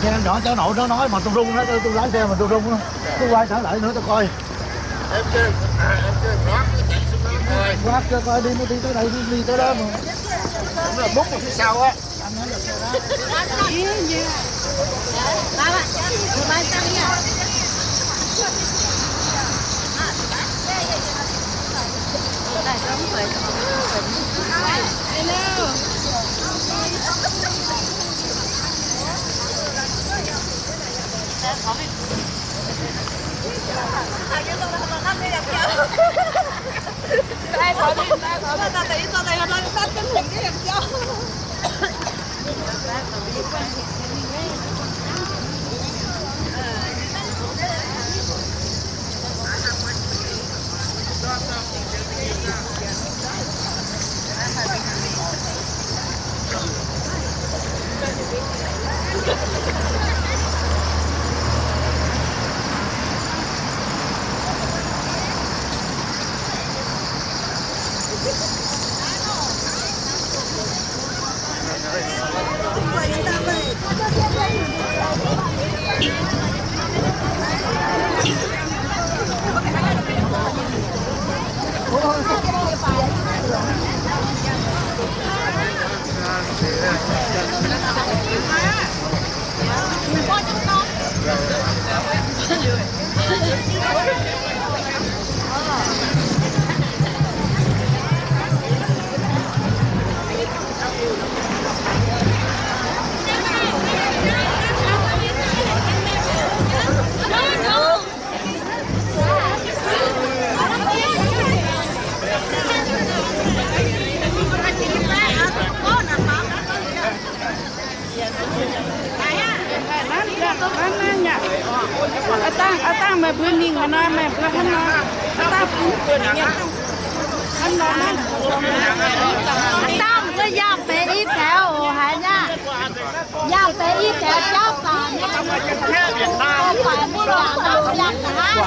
Hnoi jauv nor, hnoi mangc dongh dongh, duqv laaix se mangc dongh dongh, duqv laaix taux laaix nor daaih koi. Waac gauh koi, ninh mv dingh daaih, ninh mv dingh daaih. Aav dangh, aav dangh meih mbuo mingh maiv nor, meih mbuo hnangv nor. Aav dangh bun buonc nyei. Hnangv nor naaiv. Aav dangh mbuo yangh benx i taux oc haiz nyei. Yangh benx i taux jauv baac nyei. Baac mbuo yangh nor yangh ga'haav.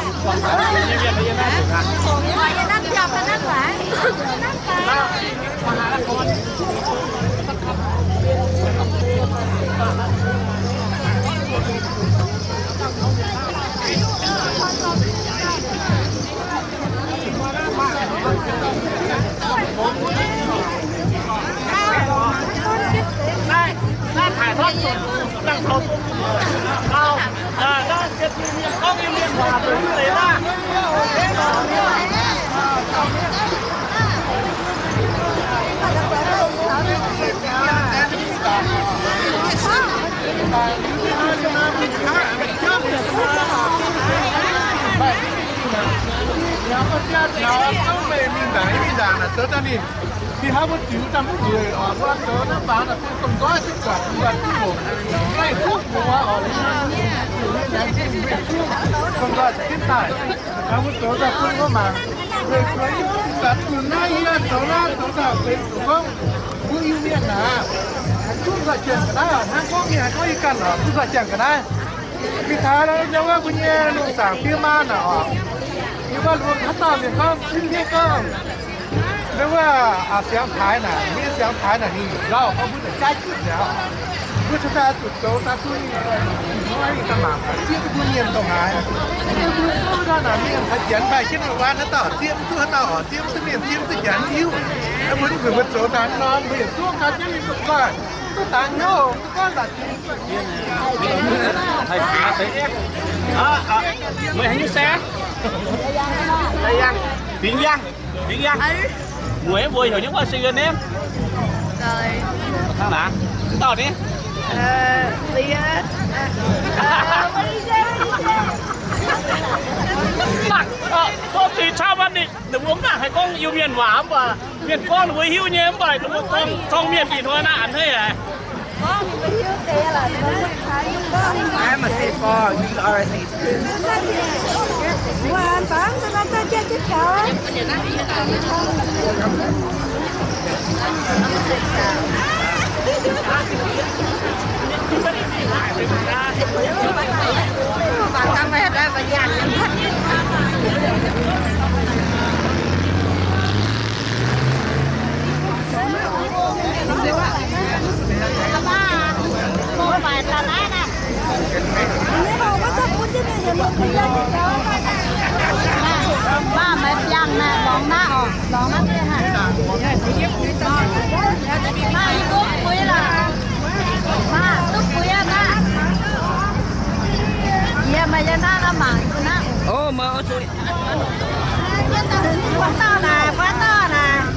Ninh hnangv mbuo ziux daaih mv nzueic oc, mbuo zoux naaiv baamz naaic bun domh nqoiv duqv buatc, mbuo duqv longc, maiv duqv mbuox oc, mbuo laengz zingh mbuo duqv domh nqoiv za'gengh daaih. Hnangv mbuo zoux daaih bun mbuo mangc, weic zuqc yie mv baac bun naaiv yie zoux naaiv zoux naaic benx zuqc gorngv mbuo Iu-Mienh naaic, duqv nzoih jangx ga'naaiv, hnangv gorngv mienh haiz gorngv yie ganh oc, duqv nzoih jangx ga'naaiv. Mingh taux ndau wuov mbuo nyei lungh zaangc fiev maa naaic oc, yie mbuo lungh haaix dauh mienh gorngv zipv mienh gorngv, ndau wuov siangx taaix naaic, mbuo nyei siangx taaix naaic ninh lauh gorngv mbuo naaic jaaix jienv nziaauc. Mbuo cingx daaih zuqc zoux daaih duqv ninh hnoi ninh daaih mangc zieqv duqv mbuo mienh dongh haaix. Mbuo souv ndau naaic mienh caux janx mbaih jienv wuov, haaix dauh zieqv mv duqv haaix dauh oc, zieqv mv duqv mienh, zieqv mv duqv janx hiuv. Mbuo ninh zuqc mbuo zoux daaih nor, mbuo yietc zungv ganh jienv ninh dongh nzoih, duqv dangx hnyouv, duqv gorngv daaih Meih haaix nyungc se? Fingx Yangh. Fingx Yangh. Mueiz mbuo heuc nyungc wuov se yie nem. Hnangv naaic, dauh ni. Gorngv zuqc cau mbuo ninh, ninh mbuo mv baac haih gorngv Iu-Mienh waac mv baac mienh gorngv ninh mbuo hiuv nyei, mv baac ninh mbuo gorngv, gorngv mienh ih hnoi naaiv a'hneiv aqv. Maah, meih biangh naaiv, lorngx naaiv oc, lorngx naaiv deix haic. Maah, yie duqv buix lorqc. Maah, duqv buix aqv maah. Yie meih yiem naaiv la'mangc duqv naaiv. Ov, meih oix zuqc Buatc dauh naaic, buatc dauh naaic.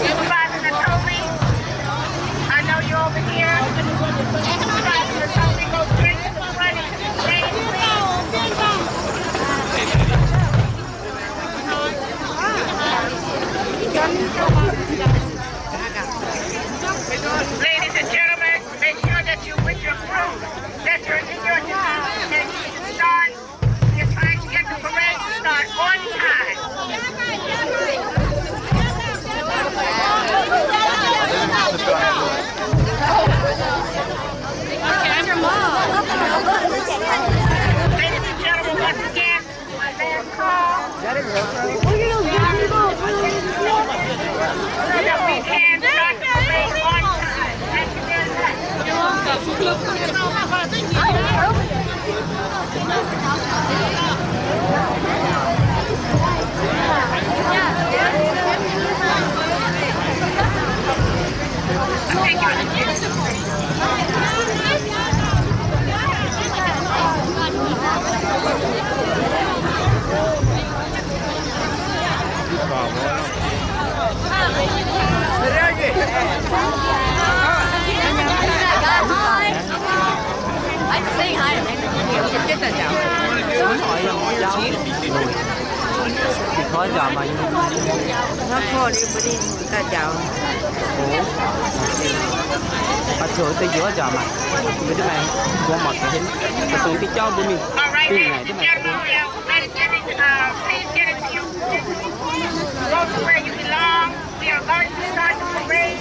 Supervisor Natomi, I know you're over here. Supervisor Natomi, go straight to the front and say, please. Ladies and gentlemen, make sure that you, with your crew, that you're in your destination, that you can start. We are trying to get the parade to start on time. Ladies and gentlemen, once again, my last call. So that we can start the parade on time. Thank you very much. Daaih njaaux. Mv baac ziouc deix njuov njaaux maah. Mbuo deix maengx mbuo mangc gaax hien, dongh diuh jauv mbuo mingh, dingh naaic deix maengx. Go to where you belong. We are going to start the parade.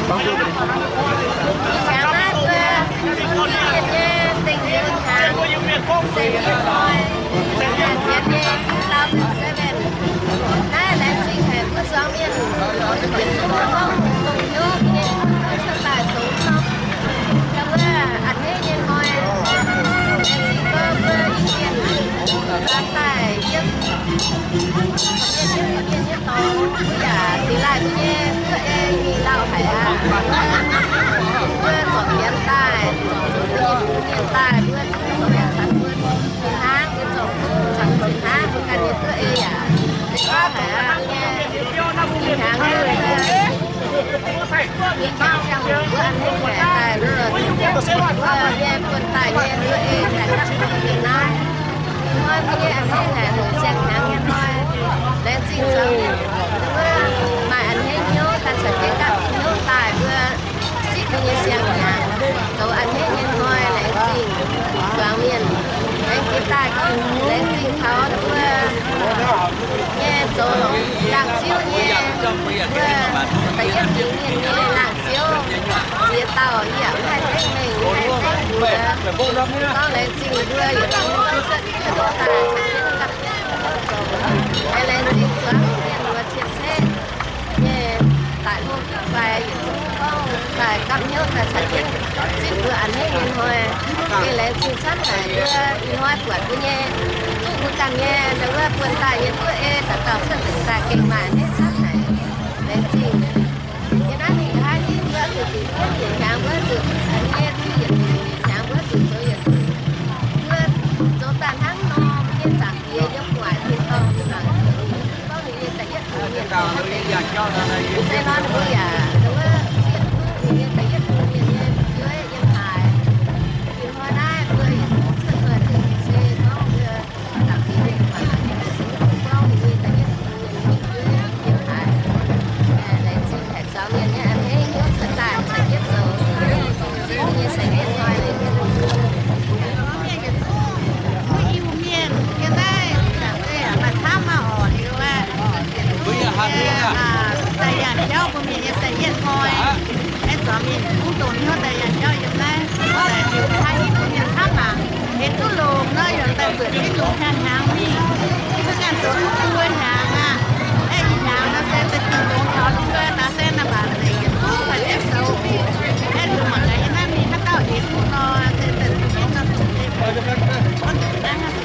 Ih hnyangx naaiv mbuo Iu-Mienh nyei dingc liuz hnyangx, se mienh hnoi, hnyangx nyei two thousand seven. Naaiv laengz zingh haic mbuo zuangx mienh yietc zungv gorngv dongh hnyouv nyei cuotv daaih zoux norm, wuov a'hneiv nyei hnoi. Laengz zingh gorngv mbuo Iu-Mienh zaangc daaih yiem mienh nyei dorngx, mbuo yaac dingx laaih mbuo nyei duqv ei mingh lauh haic aqv. Mbuo zorc fienx daaih, zorc zuqc mbuo nyei mienh daaih, mbuo zuqc mienh caux mbuo fih hnangv, mbuo zorc zuqc caux fih hnangv, mbuo ganh nyei duqv ei yaac gorngv haic aqv. Ih hnyangx naaiv mbuo, ih hnyangx ziangh hoc mbuo a'hneiv haic daaih, mbuo nyei buonv daaih nyei duqv ei daaih gapv hnyouv naaiv. Ih hnoi mbuo nyei a'hneiv haic, hungh ziangh hnyangx nyei hnoi. Laengz zingh zuangx mienh, wuov maaih a'hneiv hnyouv daaih caux jienv gapv hnyouv daaih mbuo zipv mbuo nyei siang-hnyangx zoux a'hneiv nyei hnoi. Laengz zingh zuangx mienh, laengz zingh daaih gorngv laengz zingh taux mbuo nyei zoux laangh ziouv nyei, mbuo da'yietv fingx mienh nyei laangh ziouv, ziex dauh yaac mv haih zengv mengh, mv haih zengv mbuox. Gorngv laengz zingh mbuo yietc zungv cuotv daaih caux jienv gapv hnyouv zoux. Laengz zingh zuangx mienh mbuo cien-ceqv nyei daaih hlo fai yietc zungv gorngv daaih gapv hnyouv daaih caux jienv zipv mbuo a'hneiv nyei hnoi. Laengz zingh camv haic mbuo ih hnoi buatc mbuo nyei, zuqv mbuo ganh nyei ndau wuov buonv daaih nyei duqv ei dauh dauh cuotv nzengc daaih gengh maaih a'hneiv camv haic. Laengz zingh. Yie naaiv mingh nqa'haav hingv mbuo zuqc dingc buonv yietc hnyangx, mbuo zuqc a'hneiv zuqv yietc zungv, yietc hnyangx mbuo zuqc zoux yietc zungv. Mbuo zoux daaih hnangv nor, mbuo nyei Zaangc Diex yiem gu'nguaaic tin-dorngh mangc zuqc, gorngv ninh nyei da'yietv fingx mienh dorh maiv deix. Se nor ninh mbuo yaac ndau wuov zieqv duqv ninh nyei da'yietv fingx mienh nyei fu'jueiv yiem haaix. Ih hnoi naaiv mbuo yietc zungv cuotv nzoih nzengc, se gorngv mbuo Zaangc Diex mienh gu'nguaaic mangc nyei daaih se gorngv ninh nyei da'yietv fingx mienh nyei fu'jueiv yiem haaix. Laengz zingh haic zuangx mienh nyei a'hneiv hnyouv cuotv daaih caux jienv zoux zipv ninh nyei sai-mienh hnoi. Laengz zingh. Mbuo Iu-Mienh yiem naaiv se maaih camv maah oc. Liuz aeqv, mbuo nyei daaih yangh jauv, mbuo mienh nyei sai-mienh hnoi, aeqv, zuangx mienh kungx dongh hnyouv daaih yangh jauv yiem naaiv. Liuz haaix nyungc mbuo mienh camv mangc, aengx duqv longx nor, yaac daaih zuotc jienv longx hnyangx mingh. Mbuo ganh zoux duqv buo hnyangx aqv. Aeqv, ih hnyangx nor se daaih duqv longx taux mbuo naaiv se naaiv mbac nzengc yietc zungv caux jienv zoux. Aeqv, mbuo mangc gaax yiem naaiv mingh haaix dauh eix duqv nor, se daaih zuqc jienv nor zuqc se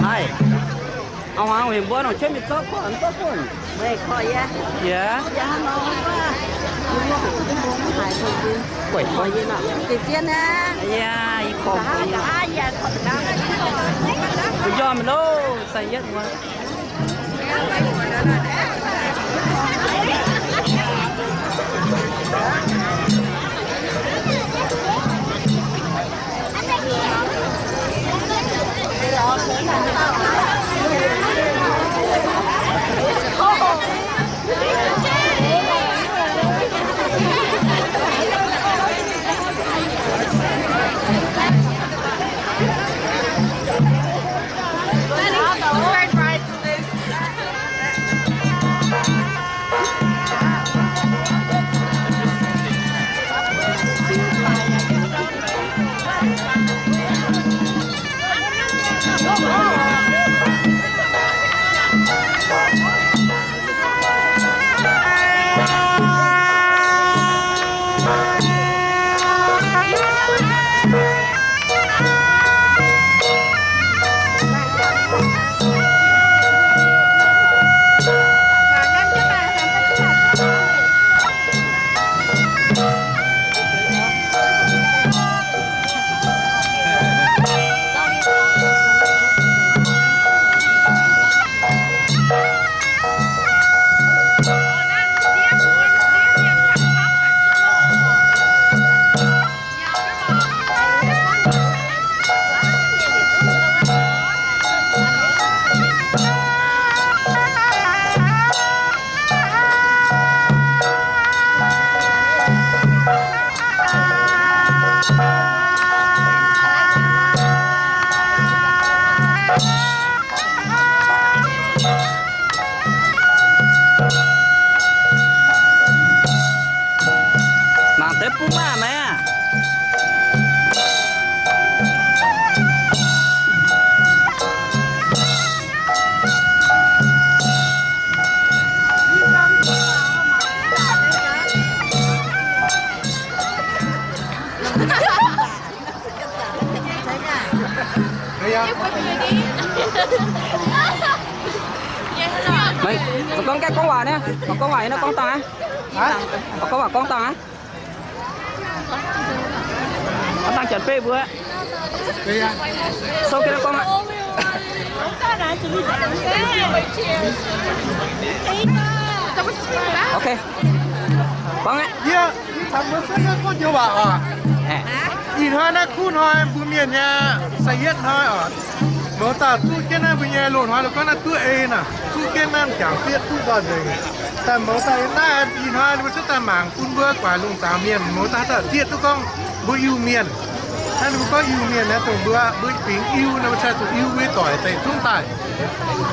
Haaix? Auv-hmuangx, mbuo nongc qiemx mingh zorqv korv, zorqv korv. Meih korv yie. Yie. Yie hnangv nor wuov. Gueic korv yie nor. Deix zien aqv. Yie, yie korv. Nqa'haav, nqa'haav yie korv da'nqaang. Mbuo njormh loh, sai-yietv wuov. Mangc deix bung maah, maiv aqv. Maiv, maiv gorngv, gaeqv gorngv waac naaiv, maiv gorngv waac naaiv, gorngv dangh aqv. Maiv gorngv waac, gorngv dangh aqv. Gorngv dangh janx beiv mbuo. Sou gengh gorngv aqv. Ok. Gorngv aqv. Yie, ih zanc mbuo se gorngv joux waac oc. Ih hnoi naaiv kuv hnoi mbuo mienh nyei sai yietv hnoi oc. Mouz dauh zuqv jienv naaiv mbuo nyei loz-hnoi, lorz gorngv naaiv duqv ei naaic, zuqv jienv naaiv m'jangc fiev duqv nzoih nzengc. Daaih mouz dauh yiem naaiv ih hnoi mbuo cuotv daaih mangc bun mbuo guaax lungh zaangc mienh, mouz dauh haaix dauh zieqv duqv gorngv mbuo Iu-Mienh. Naaiv ninh mbuo gorngv Iu-Mienh naaiv dongh mbuo, mbuo fingx Iu naaiv, mbuo cai zuqc Iu mbuo doic deic zungv daaih.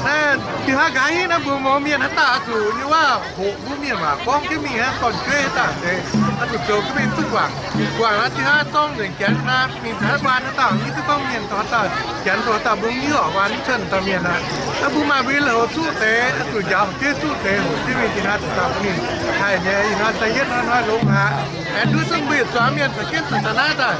Naaiv dih hnangv nqa'haav hingv naaiv mbuo mouz mienh haaix dauh oix zuqc nyei waac hoqc mbuo mienh waac gorngv jienv mingh hnangv, gorn-jueiv haaix dauh deix oix zuqc zoux jienv mingh duqv guangc. Guangc naaiv dih hnangv zorng nzengc janx naaiv mingh taux haaix waan haaix dauh mv hiuv duqv gorngv mienh dongh haaix dauh, janx dongh haaix dauh, mbuo mv hiuv oc, waan mv cuotv dauh mienh aqv. Naaiv mbuo maaih mbuo nyei loz-houx zuqv deix, oix zuqc njaaux hoqc jienv zuqv deix, hoqc jienv mingh dih hnangv zuqc dauh mingh haih nyei. Ih hnoi sai yietv hnoi hnoi longx aqv. Aengx nduov zunv mbuo yietc zuangx mienh caux jienv zanc daaih naaiv daaih,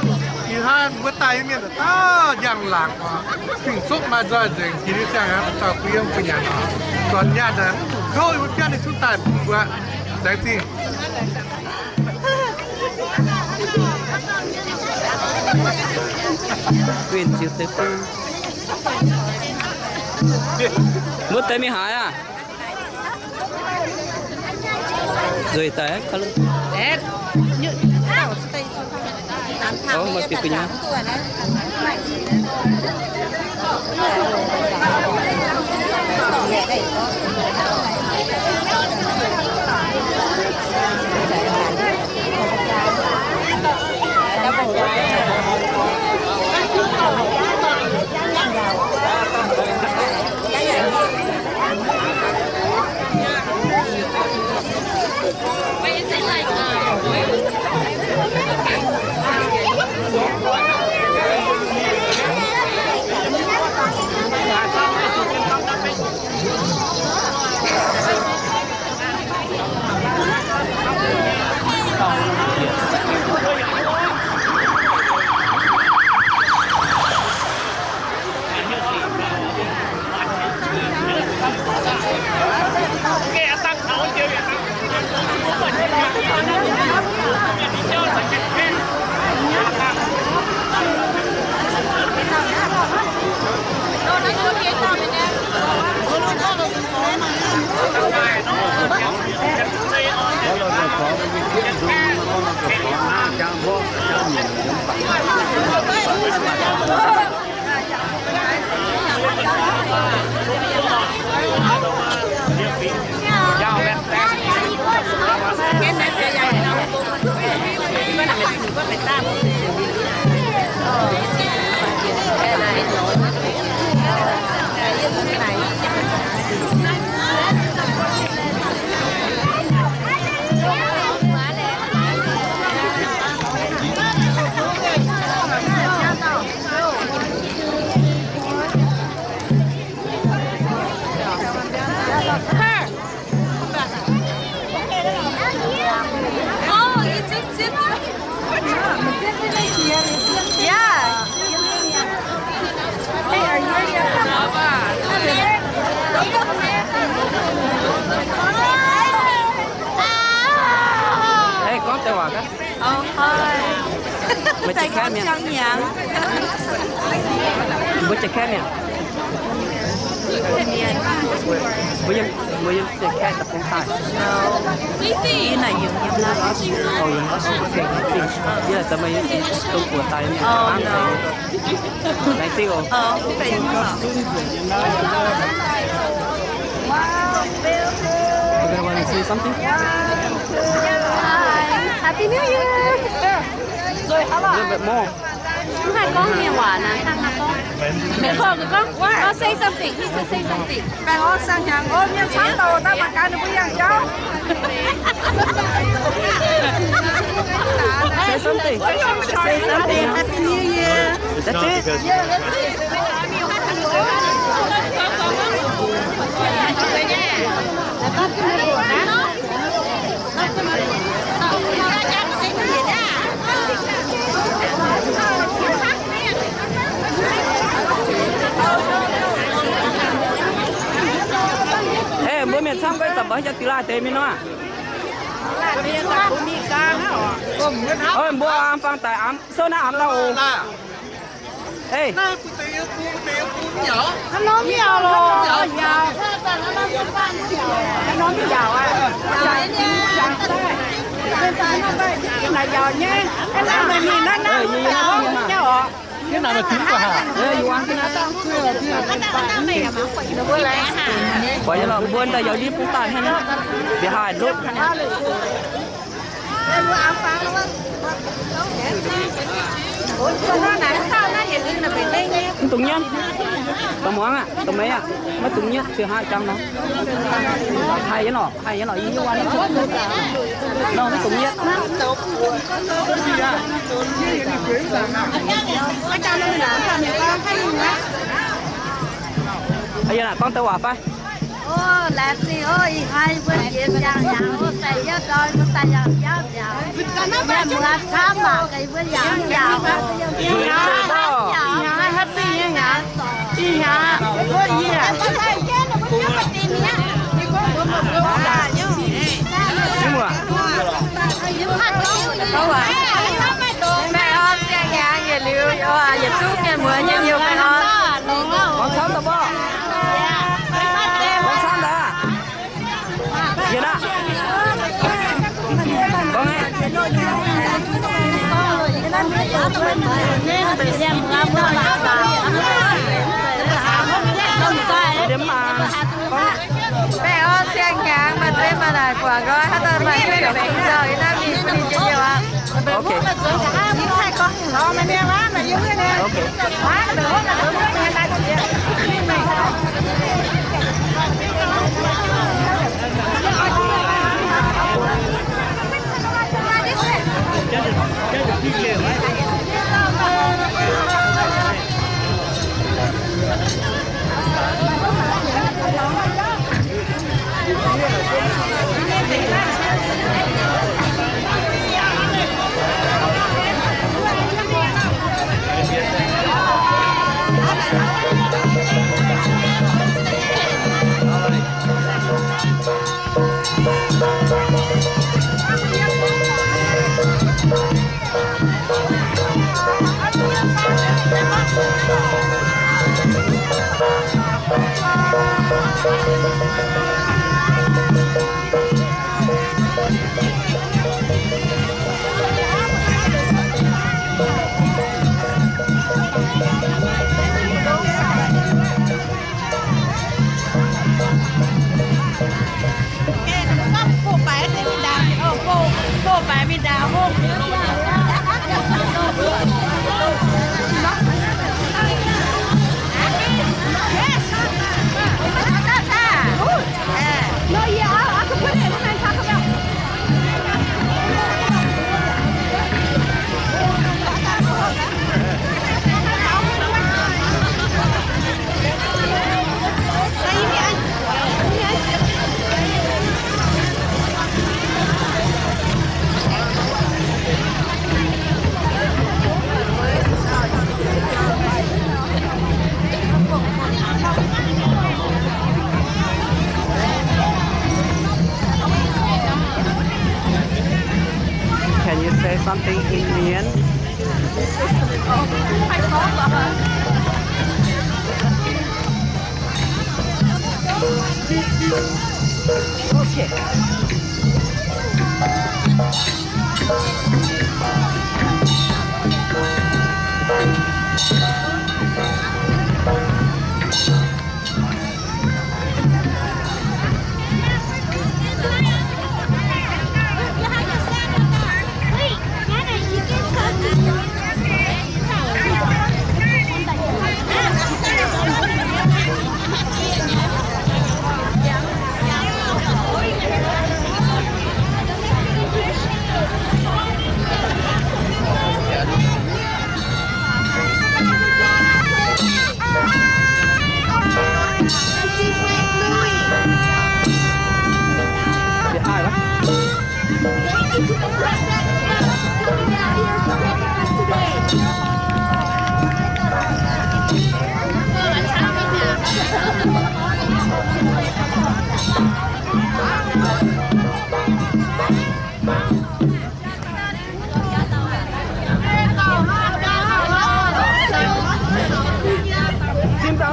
ih hnoi mbuo daaih nyei mienh dauh dauh njang-laangc oc. Fingx-sokv maaih nzoih nzengc, jiex liuz ziangh aqv, dauh bun yiem bun nyanc oc. Zuonx nyaanh naaic mv zuqc kouv, yie mbuo biauv ninh zungv daaih bun mbuo. Laengz zingh. Winh ziux deix bung. Mbuo deix mingh haaix aqv? Nzueic daaih, kouv lungh. Ov, maiv bieqc gu'nyuoz. Ê, gorngv deix waac gaax. Ov, hoi. Meih jiex Kaeqv mienh? Mbuo jiex Kaeqv mienh? Mbuo yiem, mbuo yiem jiex Kaeqv deic-bung daaih. Yie naaic yiem, yiem naaiv. Ov, yiem naaiv. Yie naaic daaih meih yiem Zong-Guoqv daaih nyei. Laengz zingh oc. Everyone say something? Happy New Year! A little bit more. Mv haih gorngv mienh waac naaic, hnangv haaix gorngv? Mienh gorngv, gorngv, gorngv say something. He said say something. Baengh orn siang-hnyangx, o, mienh camv douc daaih mangc gaax ninh mbuo yangh jauv. Say something. Say something. Happy New Year. That's it. Ei, mbuo mienh camv gorngv, ih zanc mbuo haaix jaax diqc laai deix mienh nor? Ov, mbuo aengx fangx daic, aengx souv naaiv aengx dauh oc. Ei. Mbuo daaih yaac ndiev bung daaih hnangv, nziex haih ndutv. Mv dungx nyietv. Dongh muangx aqv, dongh meih aqv, maiv dungx nyietv, cingx haaix jangx nor. Haih nyei lorqc, haih nyei lorqc, yie nyei waac nor mv dungx nyietv. Yie naaic gorngv deix waac fai? O, laengz zingh o, ih hnoi mbuo yietc yangh yangh o, daaih yietv ndoi mbuo daaih yangh jauv nziaauc. Mienh muoz camv mangc gaax mbuo yangh nziaauc. Ih hnoi happy nyei hnyangx. Ih hnoi wuov yie. Baengh orn siang-hnyangx yietc liuz, yietc zungv mienh muoz nyei liuz baengh orn. Gorngv camv daaih mbuo. Gorngv camv daaih. Yietc aqv. Gorngv aqv. Baengh orn siang-hnyangx maaih zeiv maaih naaic guangc nqoi, hnangv naaic maaih hiuv duqv mingh nzauh yie naaiv mingh bun ninh njien-youh aqv. Ok. Ok. Can you say something in Mien? Okay.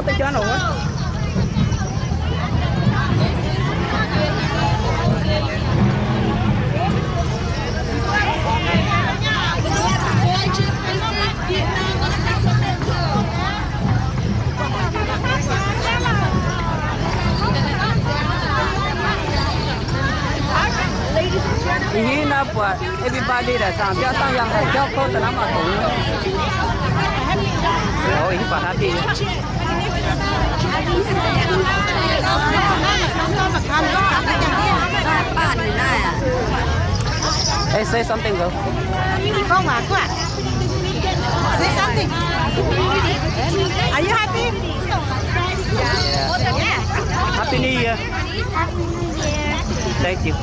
Ih hnoi buatc everybody daaih zaangc biauv dangh yangh haic, biauv kouv daaih hnangv maaih dongz. Oh, ih hnoi buatc happy. Hey, say something, bro. Say something. Are you happy? Yeah. Happy New Year. Thank you.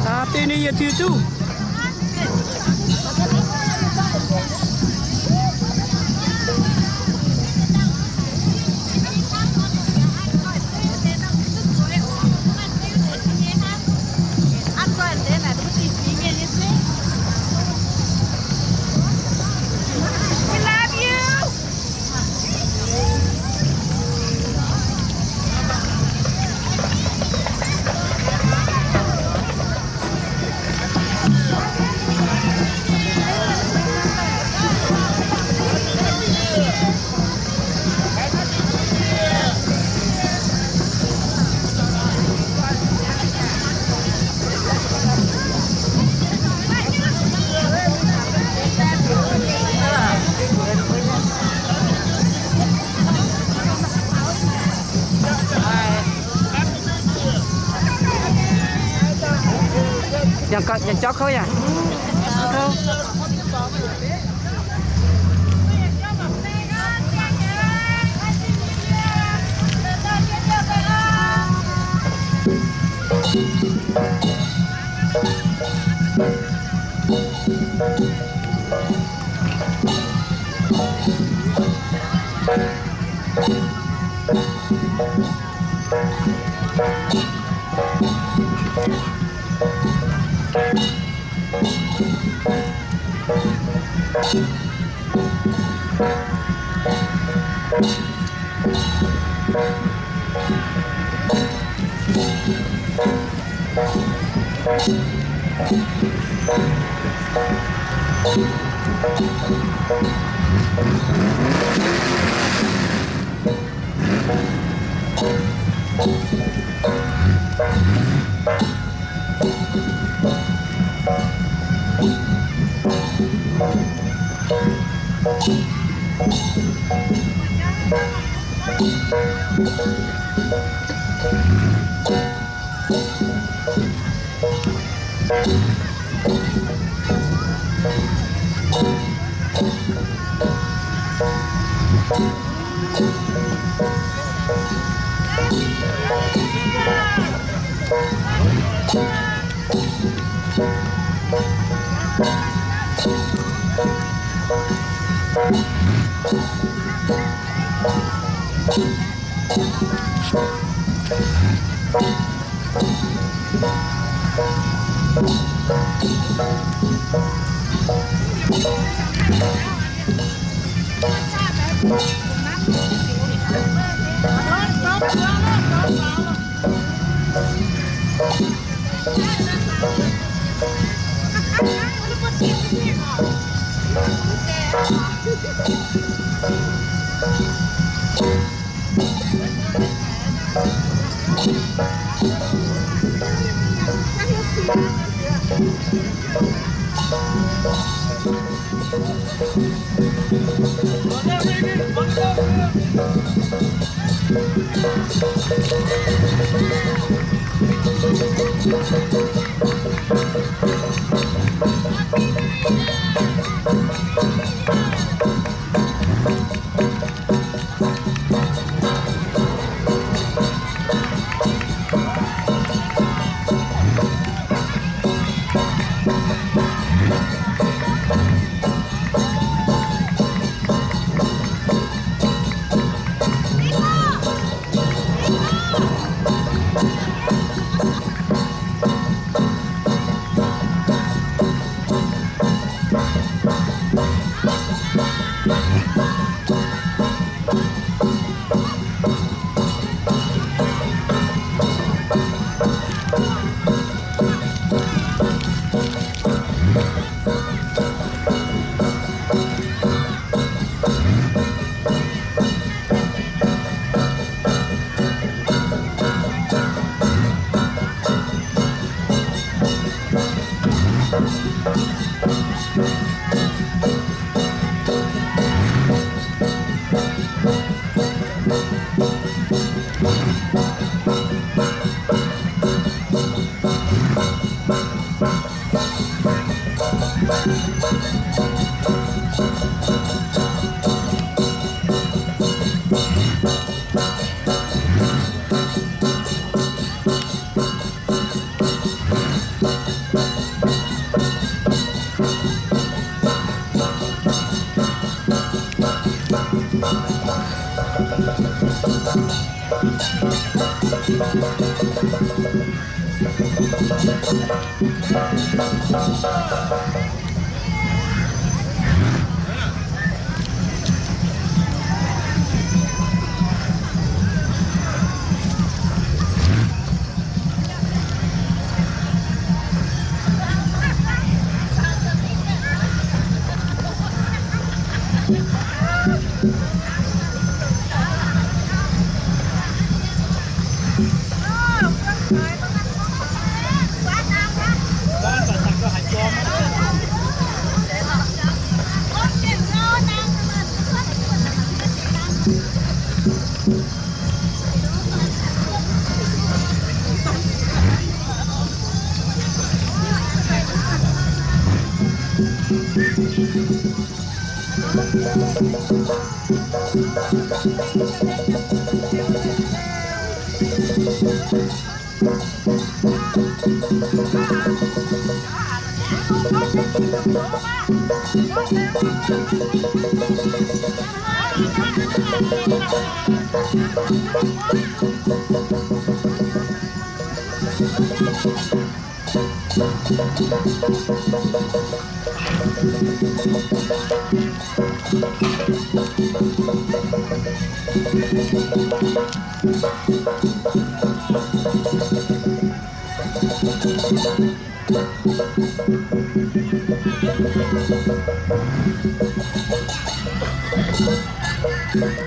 Happy New Year to you too. We love you. Yangh gauh, yangh jauv kouv yaac.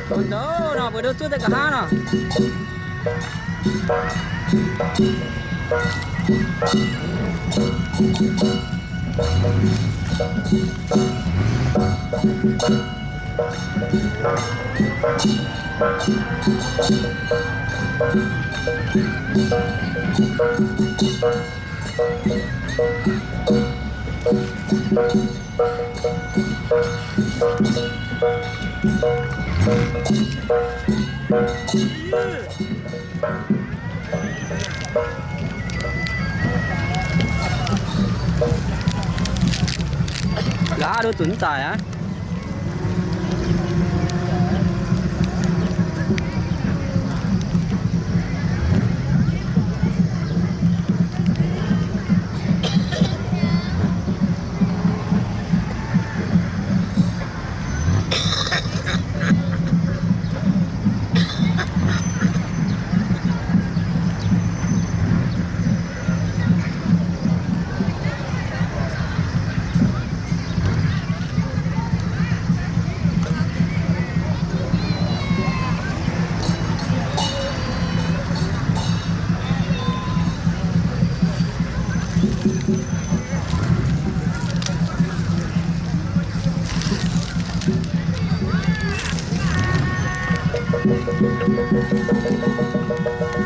Ndoqc nor, mbuo ndoqc zuov deix nqa'haav nor. Nqa'haav ndoqc zunc mv zaaic aqv. Yietc zungv deix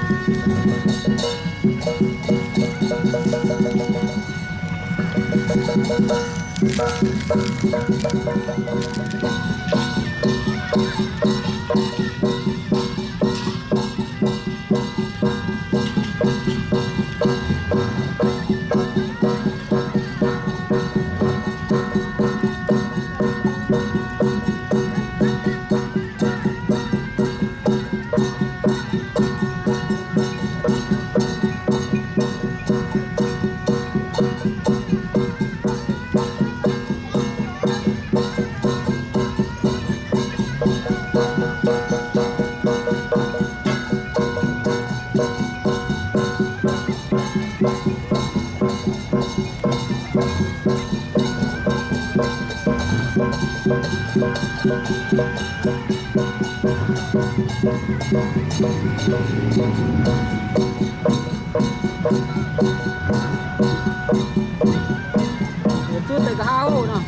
nqa'haav nor.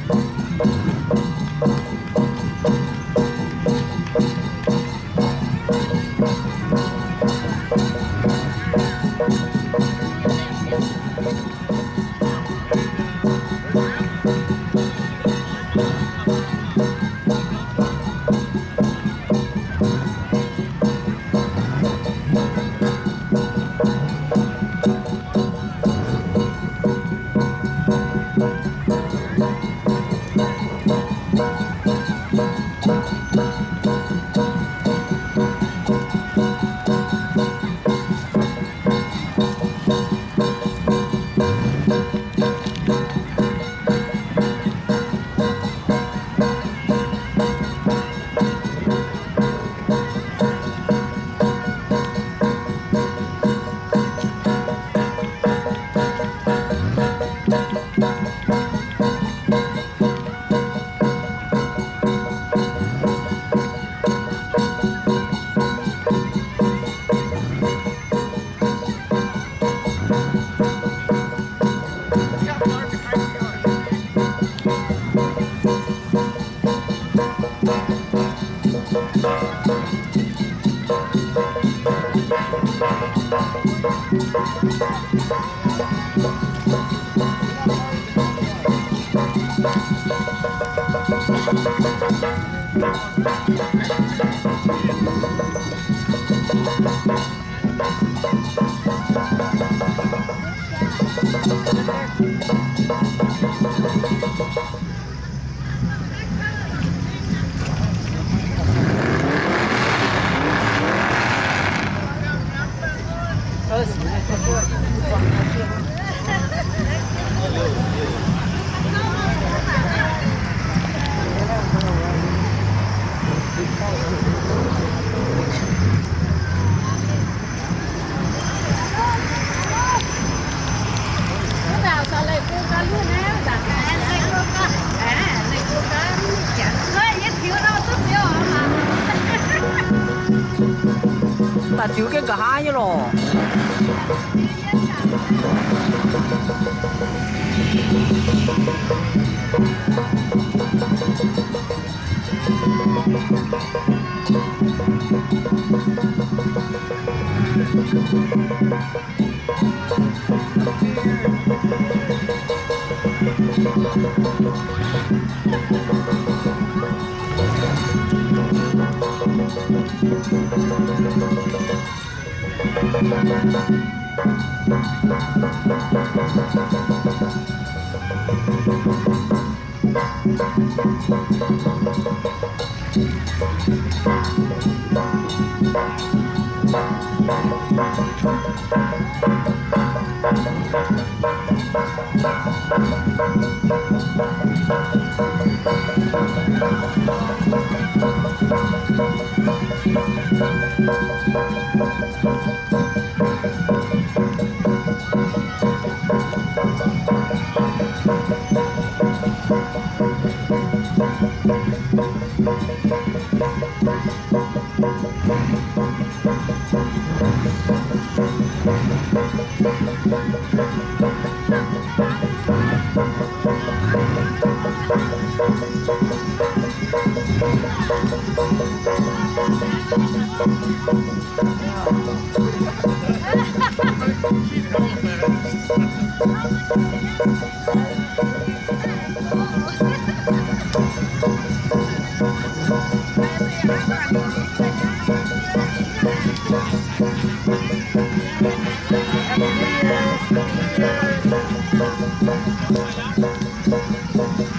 Daaih ziux jienv nqa'haav nyei lorqc.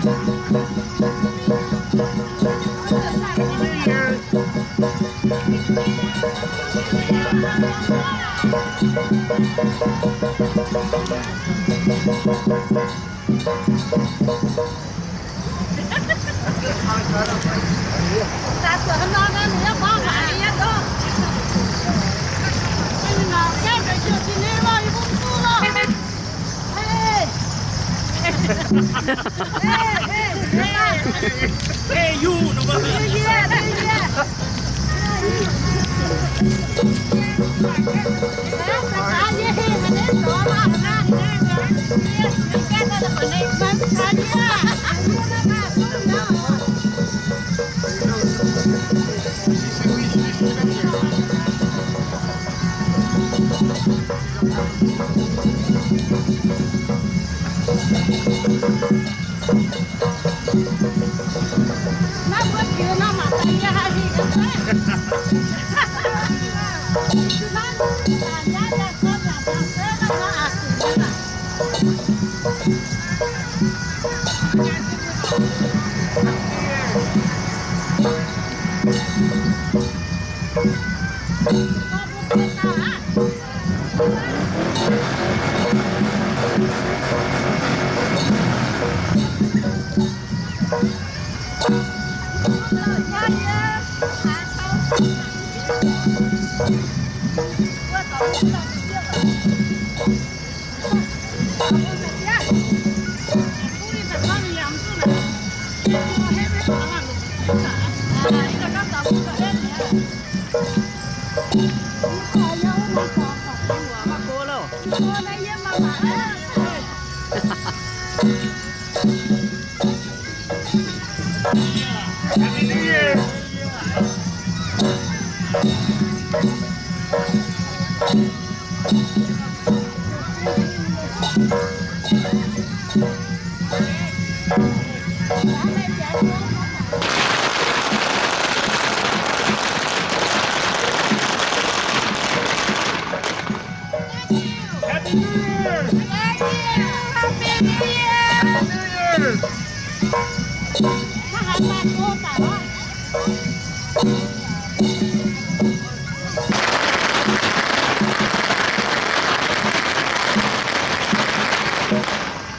Happy New Year! Happy New Year! Happy New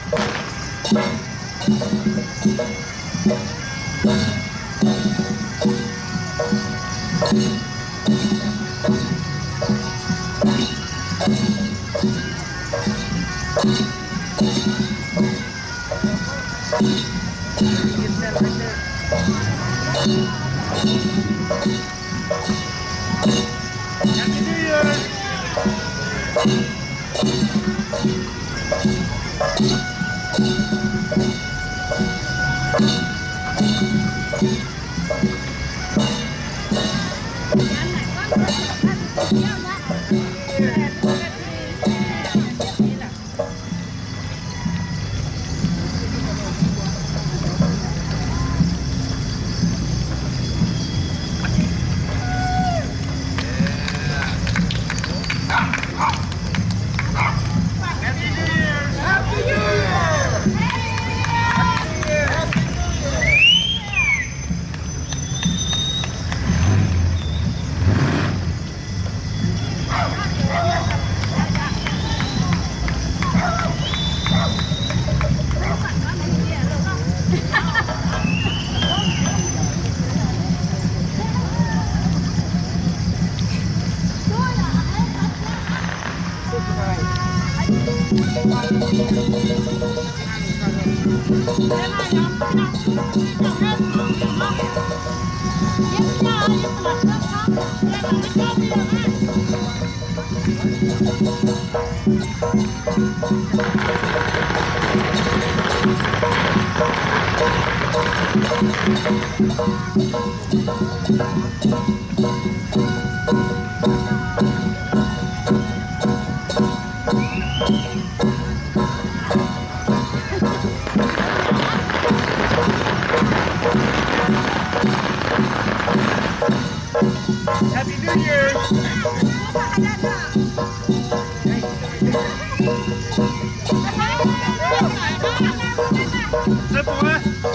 Year! Happy New Year! Happy New Year! Sai bung aqv.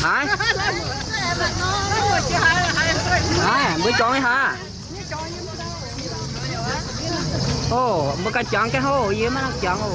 Haaix? Haaix, mbuo jorngx haaix? Ov, mbuo ganh jangx ga'hlo, yie maiv nangc jangx oc.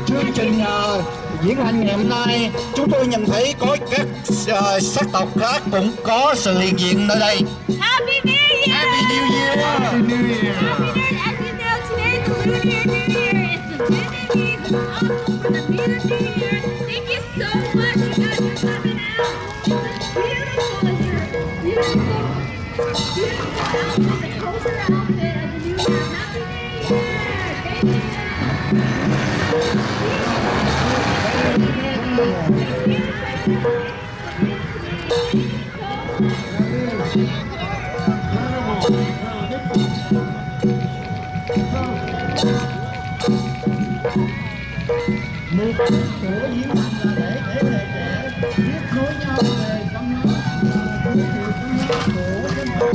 Chương trình, ờ, diễn hành ngày hôm nay, chúng tôi nhận thấy có các, ờ, sắc tộc khác cũng có sự hiện diện nơi đây. Happy New Year! Happy New Year! Happy New Year! As you know, today is the Lunar New Year. It's the Lunar New Year. It's also for the Lunar New Year. Thank you so much, you guys, for coming out. It's beautiful. It's beautiful. Beautiful outfit, the culture outfit of the New Year. Happy New Year! Thank you. Thank you. Thank you. Mục đích của diễu hành là để thế hệ trẻ biết nối nhau về văn hóa và giới thiệu văn hóa của dân tộc.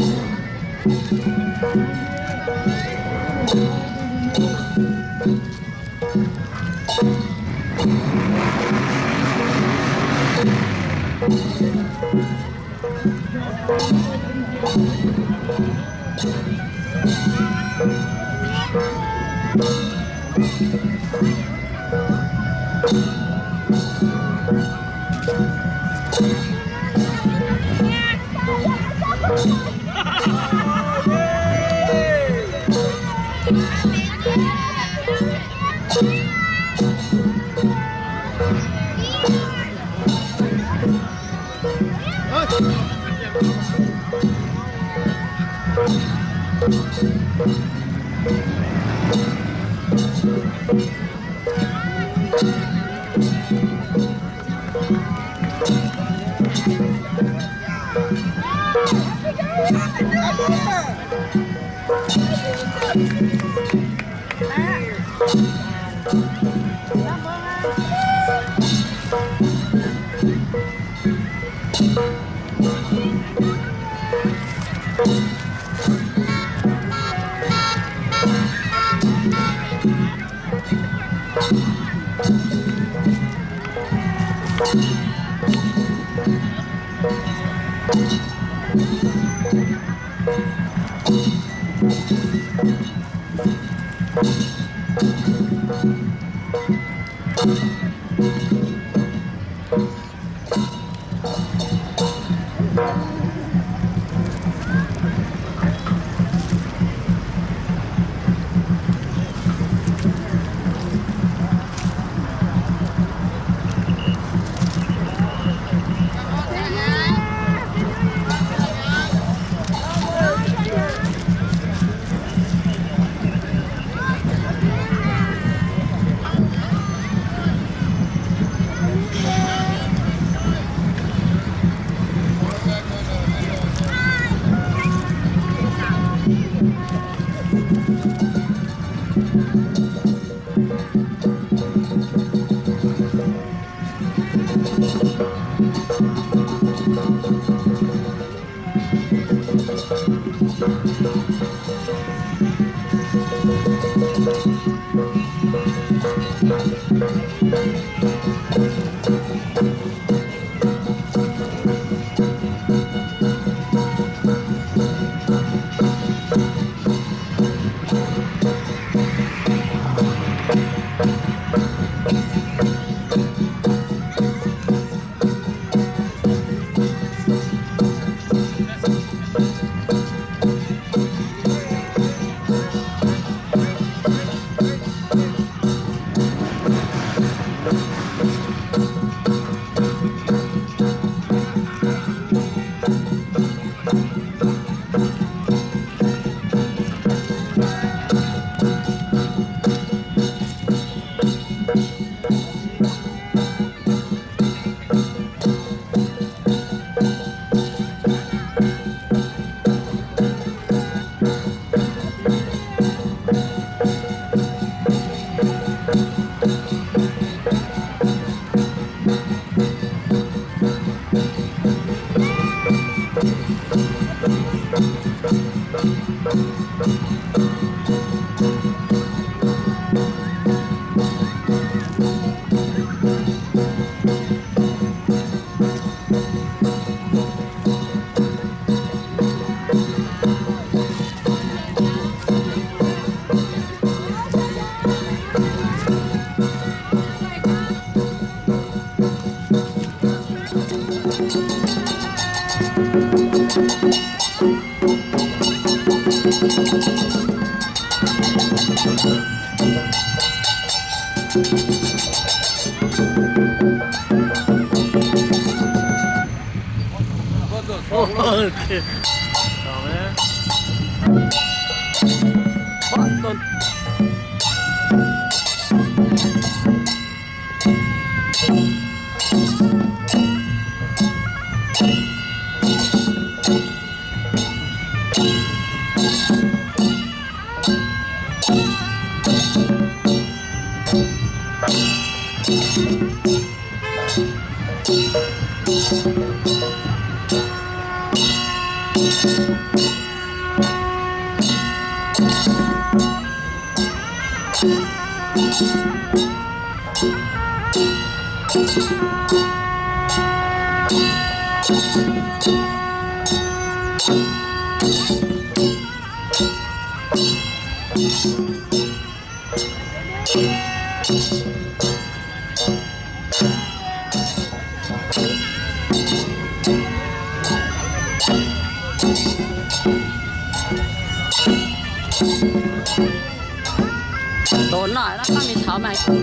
Doz noic lorqc, maiv mingh taux maaih kuv.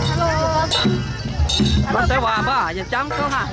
Hello. Mv zeiz waac mv baac yietc jangv gouv haac.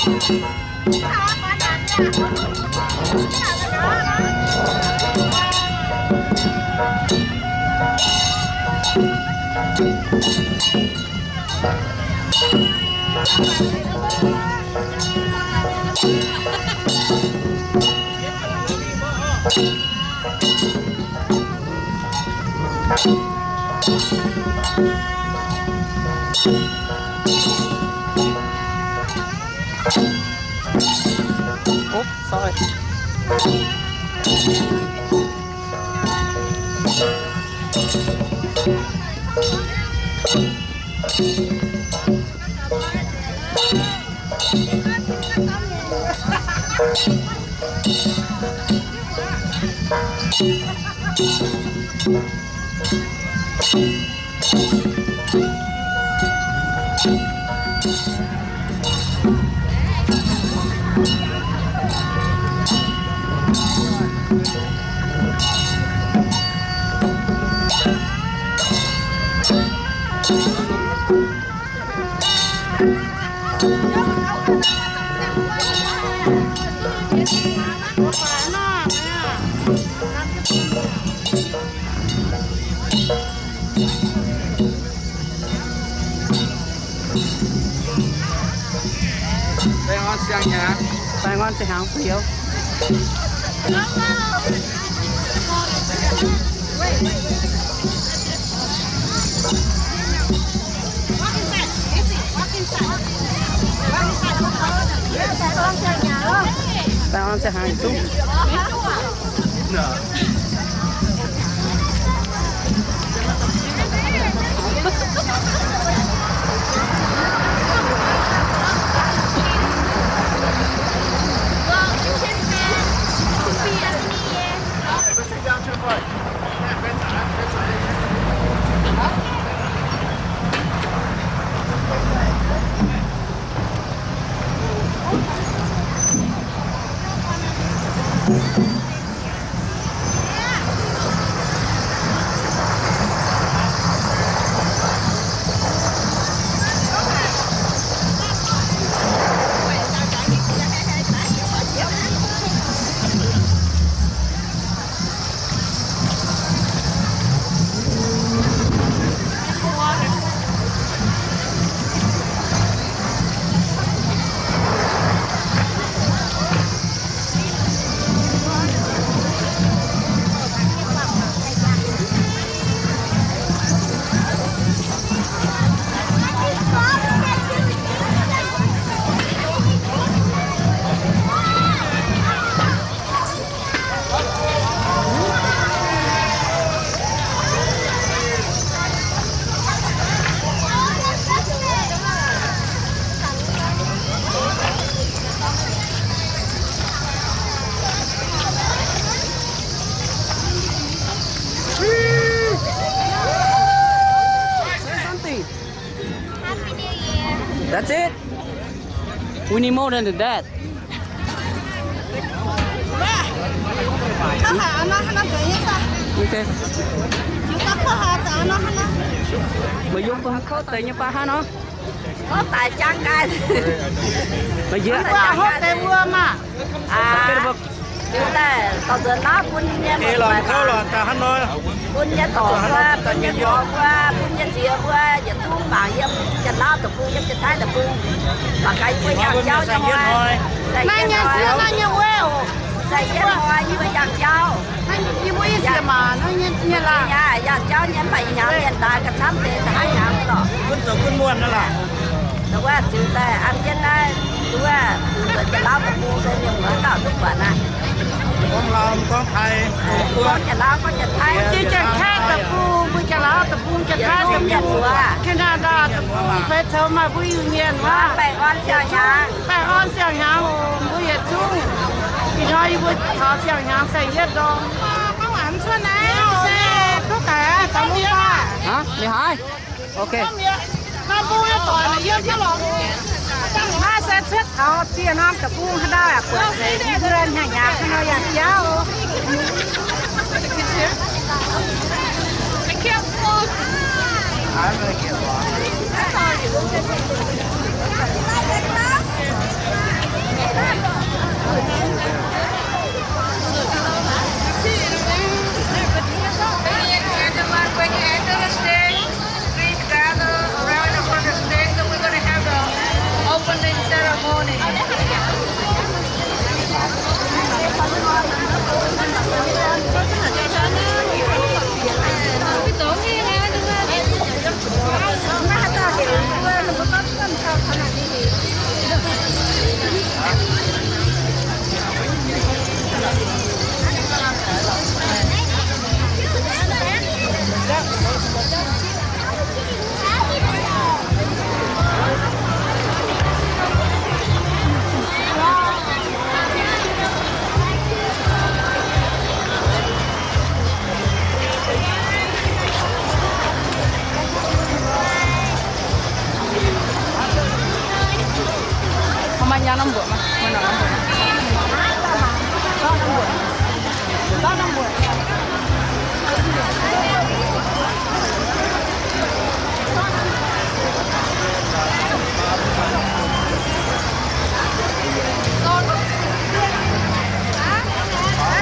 Oops, sorry. Baengh orn siang-hnyangx. Baengh orn siang-hnyangx, Fu'hioux. Baengh orn siang-hnyangx yietc zungv. Say something. Happy New Year. That's it? We need more than that. Okay. Meih yiem bun haaix kouv deix nyei baav hnangv nor? Hov daaih jangv gaax. Meih yiem. Hov deix wuom maah. Ziux daaih dorh nzuonx lauv bun nyei muoz-doic, bun nyei dorc mbuo, bun nyei gorx mbuo, bun nyei ziex mbuo, yietc zungv mangc yiem Janx-Lauv deic-bung, yiem Janx-Taiv deic-bung. Mangc gaax yie mbuo yangh jauv nyei hnoi. Naaiv nyei sieqv, naaiv nyei wuov oc. Sai jienv hnoi yie mbuo yangh jauv. Yie mbuo i sieqv maah, naaiv nyei, nyei laangh. Yangh jauv nyei, mv baac ih hnyangx mienh daaih gauh camv deix, da'haiv hnyangx lorqc. Gunv zoux gunv muonh naaiv laangh. Wuov ziux daaih an jienv naaiv, wuov, mbuo Janx-Lauv deic-bung se mienh muoz dauh duqv buatc naaiv. Gorngv Lauv gorngv Taiv, gorngv Janx-Lauv gorngv Janx-Taiv. Yie Janx-Kaeqv deic-bung, mbuo Janx-Lauv deic-bung, Janx-Taiv deic-bung, Canada deic-bung, fai coux maaih mbuo Iu-Mienh wuov. Baengh orn siang-hnyangx. Baengh orn siang-hnyangx oc, mbuo yietc zungv. Ih hnoi yie mbuo taux siang-hnyangx saeng-yietv ndorm. Hnangv mv cuotv naaiv se duqv daaih zoux mv baac. Hnangv, ninh haaix? Ok. Naaiv se cuotv taux dieh norm deic-bung haaix dauh yaac buatc nzengc yie mbuo hnyangx-hnyangx haaix nor yangh jauv.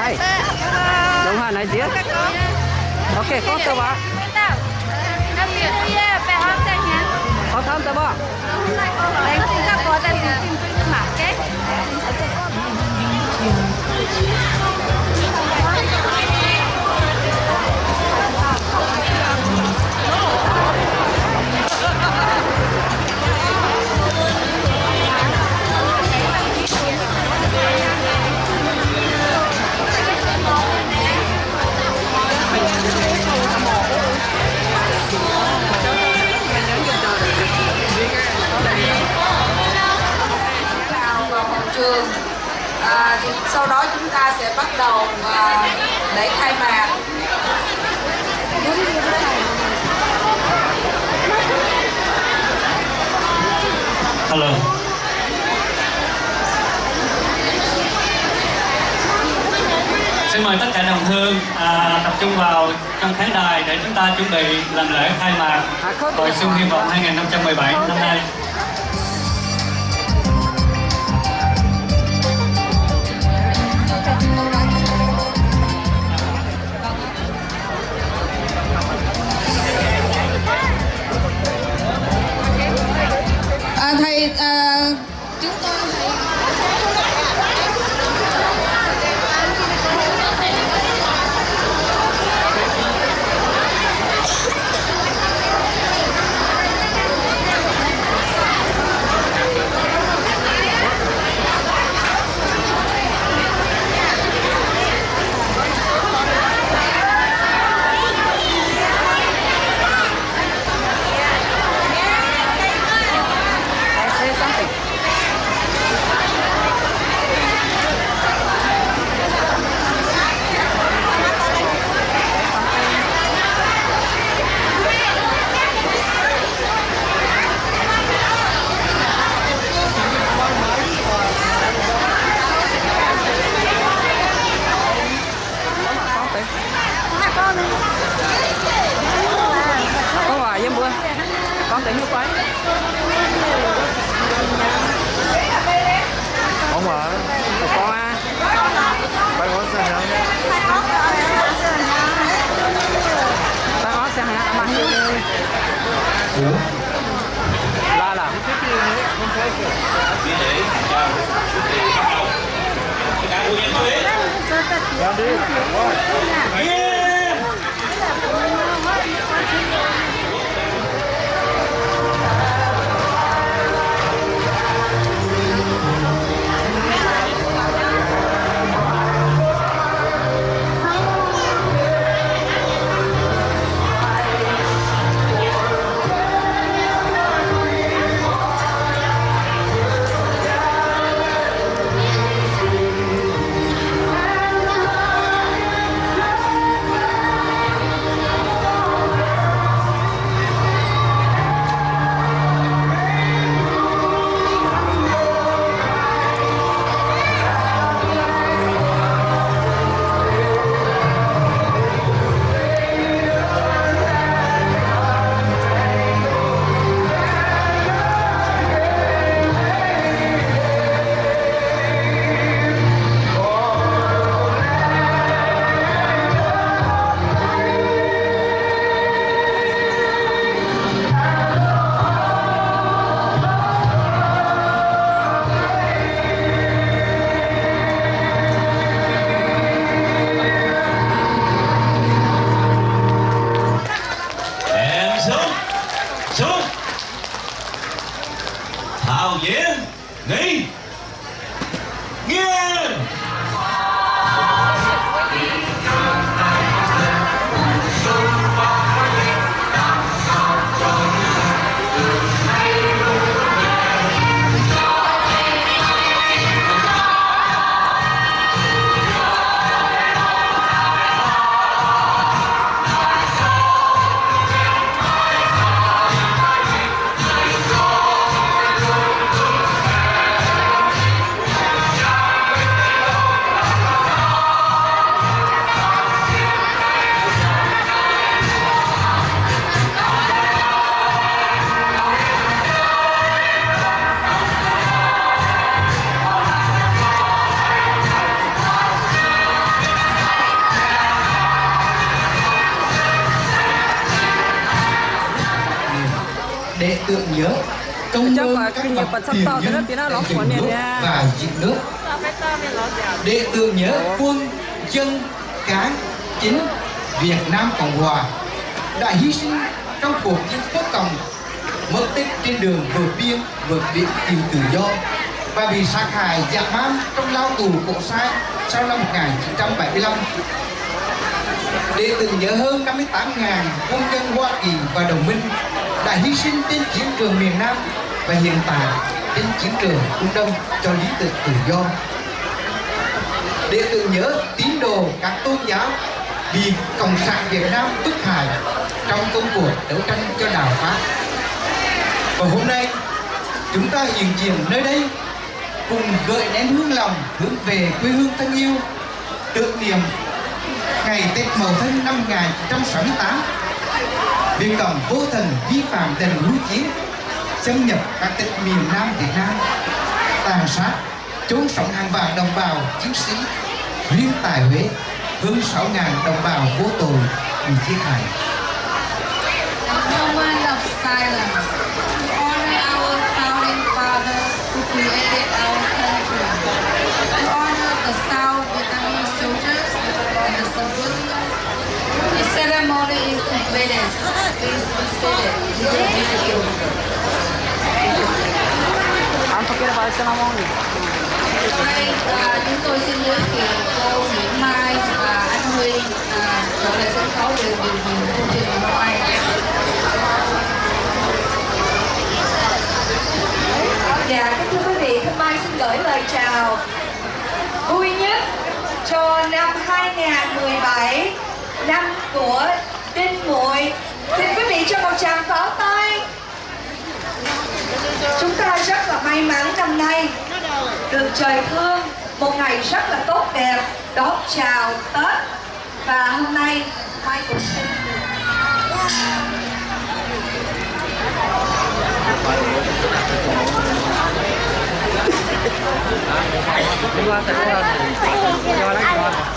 Hey, đúng rồi, nói Việt. Ok, có tờ báo. Có thăm tờ báo. Vào hội trường. À, thì sau đó chúng ta sẽ bắt đầu, à, lễ khai mạc. Hello. Xin mời tất cả đồng hương, à, tập trung vào trong khán đài để chúng ta chuẩn bị làm lễ khai mạc Hội Xuân Hy Vọng hai nghìn không trăm mười bảy năm nay. À, thầy, à, chúng tôi hãy Có quà với bữa. Con tính mua quà. Có quà. Có quà. Bánh có sườn hả? Bánh có sườn hả? Ăn mà. Ủa? Là là. Em Sung, Sung. Thảo Nguyên, Nghi. Nghiêng. Nhớ công ơn các bậc tiền nhân đã dành nước và dựng nước. Đệ tử nhớ quân dân cán chính Việt Nam Cộng Hòa đã hy sinh trong cuộc chiến quốc phòng, mất tích trên đường vượt biên, vượt biển tìm tự do và bị sát hại dã man trong lao tù khổ sai sau năm một ngàn chín trăm bảy mươi lăm. Để tưởng nhớ hơn năm mươi tám ngàn quân nhân Hoa Kỳ và đồng minh đã hy sinh trên chiến trường miền Nam và hiện tại trên chiến trường Trung Đông cho lý tưởng tự do. Để tưởng nhớ tín đồ các tôn giáo bị Cộng sản Việt Nam bức hại trong công cuộc đấu tranh cho đạo Pháp. Và hôm nay, chúng ta hiện diện nơi đây cùng gửi nén hương lòng hướng về quê hương thân yêu, tưởng niệm ngày Tết Mậu Thân năm một ngàn chín trăm sáu mươi tám, Việt Cộng vô thần vi phạm tình hữu chiến, xâm nhập các tỉnh miền Nam Việt Nam, tàn sát, chôn sống hàng vạn đồng bào chiến sĩ, riêng tại Huế, hơn sáu ngàn đồng bào vô tội bị giết hại. A moment of silence to honor our founding fathers who created our country, to honor the South Vietnamese soldiers and the civilians. The ceremony is completed. Please be seated. Thank you. Hôm nay, à, chúng tôi xin giới thiệu cô Nguyễn Mai và anh Huy, à, trở lại sân khấu để điều hành chương trình hôm nay. Dạ, kính thưa quý vị, Thanh Mai xin gửi lời chào vui nhất cho năm hai ngàn mười bảy, năm của Đinh Muội. Xin quý vị cho một tràng pháo tay. Chúng ta rất là may mắn năm nay được trời thương một ngày rất là tốt đẹp đón chào Tết. Và hôm nay, Mai cũng xin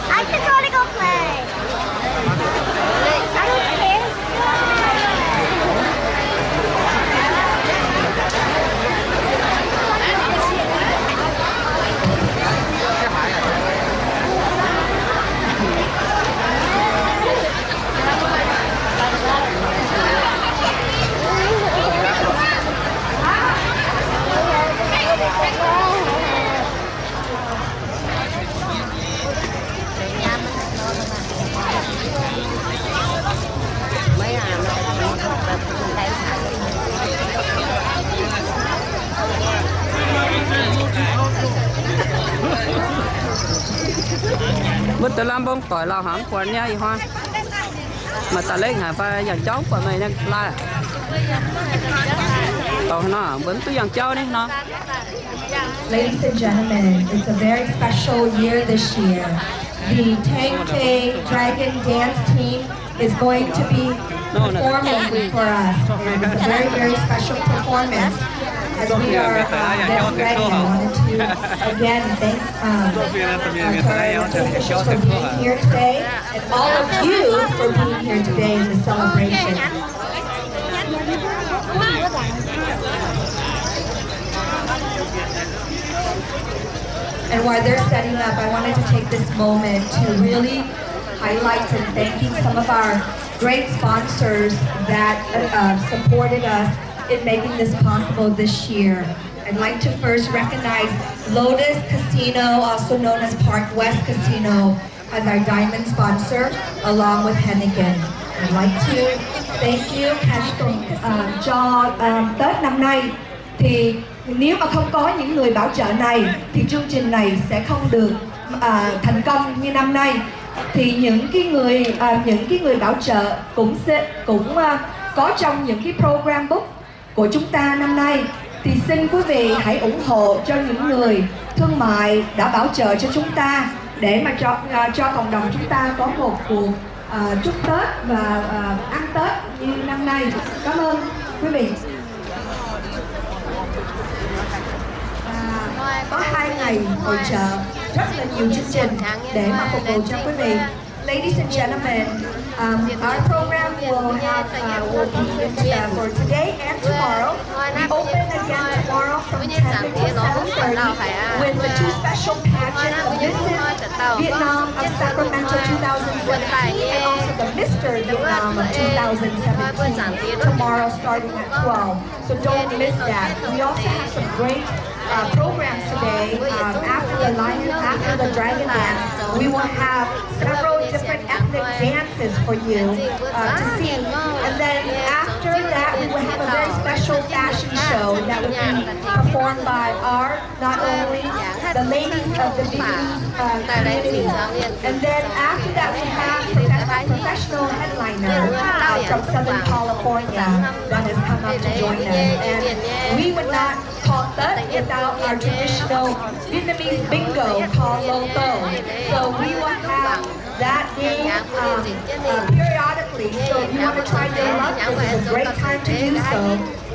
I just want to go play. Mbuo deix lamh mbong doic lauh hnangv buatc nyei ih hnoi. Maaih da'lekv haic fai yangh jauv buatc meih nyei laaih? Dorh nor, mbuo mv duqv yangh jauv ni nor. Ladies and gentlemen, it's a very special year this year. The ten K Dragon Dance Team is going to be performing for us, and it's a very, very special performance as we are, uh, getting ready. I wanted to again thank, um, uh, to our elected officials for being here today, and all of you for being here today in the celebration. And while they're setting up, I wanted to take this moment to really highlight and thanking some of our great sponsors that, uh, supported us in making this possible this year. I'd like to first recognize Lotus Casino, also known as Park West Casino, as our diamond sponsor, along with Heineken. I'd like to thank you, Cashco, uh, cho, um, Tết năm nay thì nếu mà không có những người bảo trợ này thì chương trình này sẽ không được, à, thành công như năm nay. Thì những cái người, à, những cái người bảo trợ cũng sẽ, cũng, à, có trong những cái program book của chúng ta năm nay, thì xin quý vị hãy ủng hộ cho những người thương mại đã bảo trợ cho chúng ta để mà cho, à, cho cộng đồng chúng ta có một cuộc, à, chúc Tết và, à, ăn Tết như năm nay. Cảm ơn quý vị. À, có hai ngày hội chợ, rất là nhiều chương trình để mà phục vụ cho quý vị. Ladies and gentlemen, um, our program We'll have, uh, we'll be in, uh, for today and tomorrow. We open again tomorrow from ten to seven thirty with the two special pageants, the Missus Vietnam of Sacramento two thousand seventeen and also the Mister Vietnam of two thousand seventeen, tomorrow starting at twelve. So don't miss that. We also have some great, uh, programs today. Um, after the lion, after the dragon dance, we will have several different ethnic dances for you, uh, to see. And then after that, we will have a very special fashion show that will be performed by our, not only the ladies of the Vietnamese, uh, community. And then after that, we have profe-, professional headliner, uh, from Southern California that has come up to join us. And we would not call that without our traditional Vietnamese bingo called Lo Tô. So we will have that game, um, uh, periodically. So if you want to try your luck, this is a great time to do so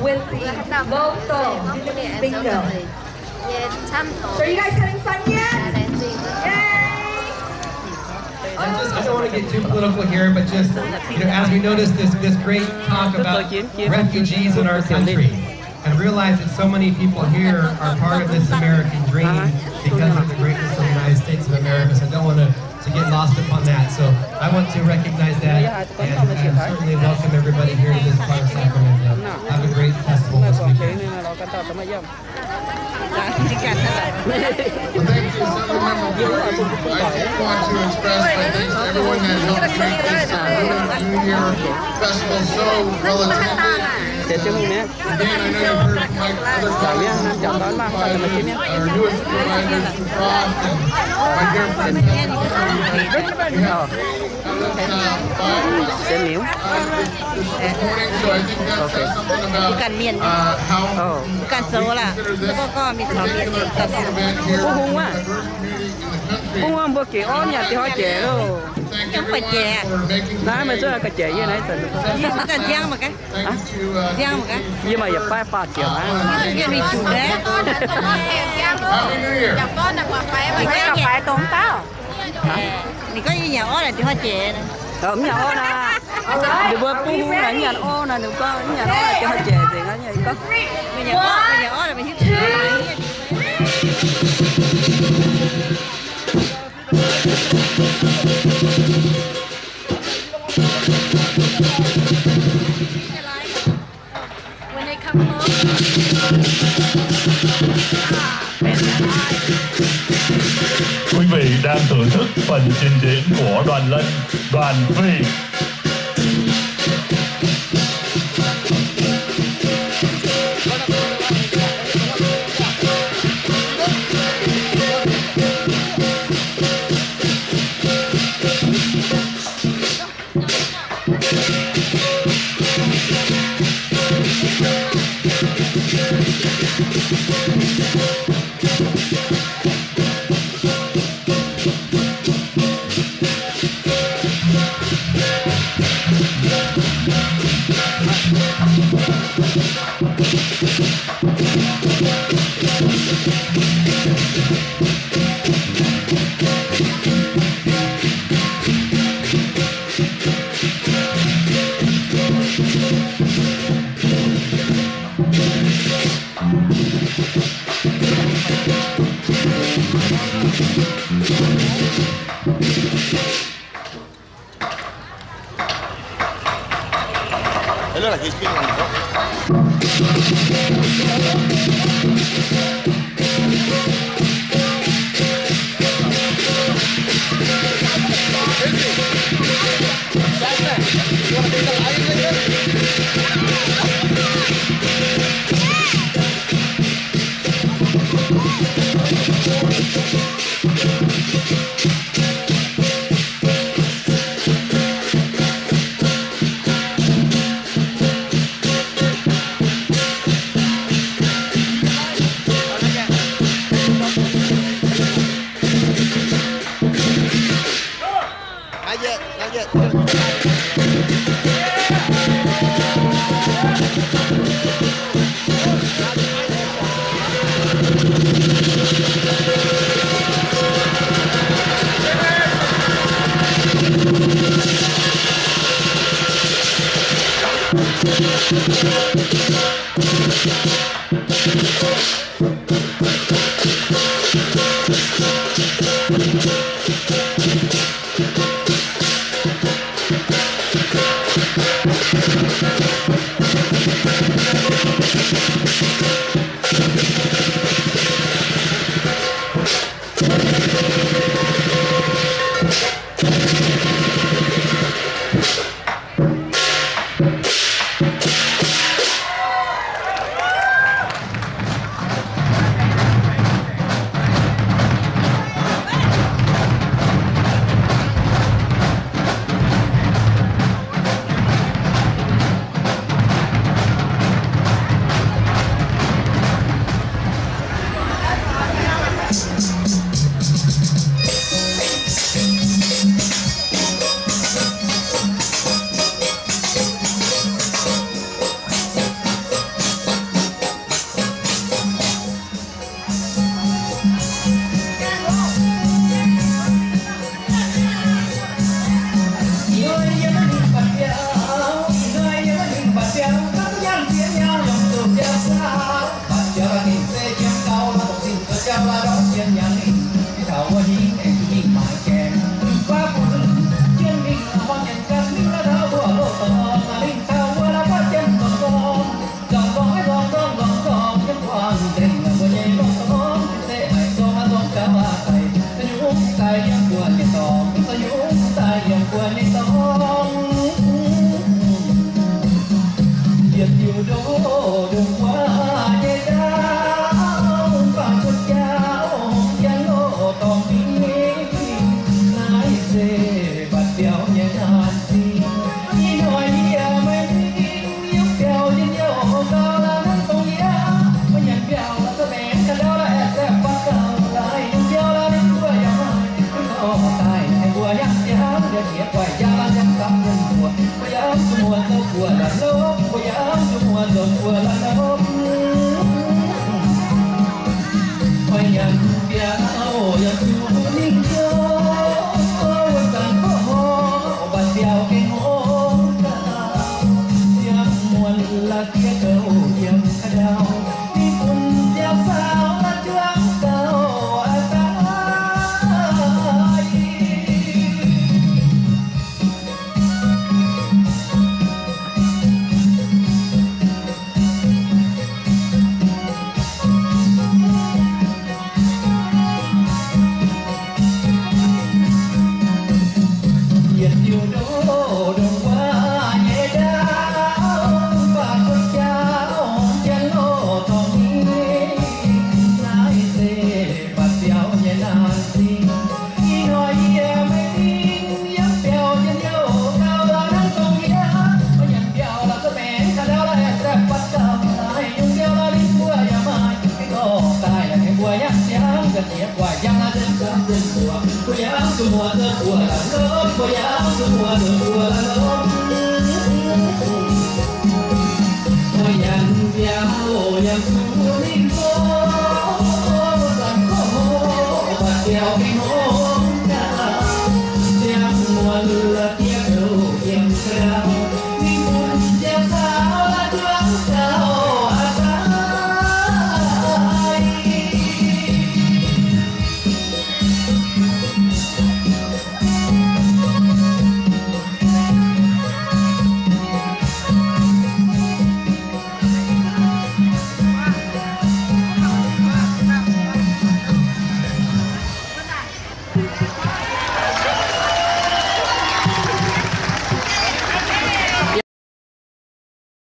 with the Lo Tô Vietnamese bingo. So you guys having fun yet? Yay! I just, I don't want to get too political here, but just, you know, as we notice this, this great talk about refugees in our country, and realize that so many people here are part of this American dream because of the greatness of the United States of America. So I don't want to, to get lost upon that. So I want to recognize that and, and certainly welcome everybody here to this part of Sacramento. Have a great festival this weekend. Well, thank you, Assembly Member Gordon. I do want to express my thanks to everyone that helped make this, uh, Lunar New Year festival so well attended. And, uh, again, I know you've heard from my other colleagues, our newest supervisor, Sue Frost, and my dear friend, Patrick Henry. We have Mbuo gec orv nyanc diuh haaix jiex loh. Naaiv meih zuov ga'jiex yie naaiv zanc. Yie maaih yietc baeqv faah jiex naaiv. Ninh gorngv yie nyanc orv naaic diuh haaix jiex. Mv nyanc orv naaic. Ninh mbuo bung hung naaic nyanc orv naaic, ninh gorngv nyanc orv naaic diuh haaix jiex nzengc aqv. Nyanc orv, nyanc orv naaic. Quý vị đang thưởng thức phần trình diễn của đoàn lân, đoàn Phi.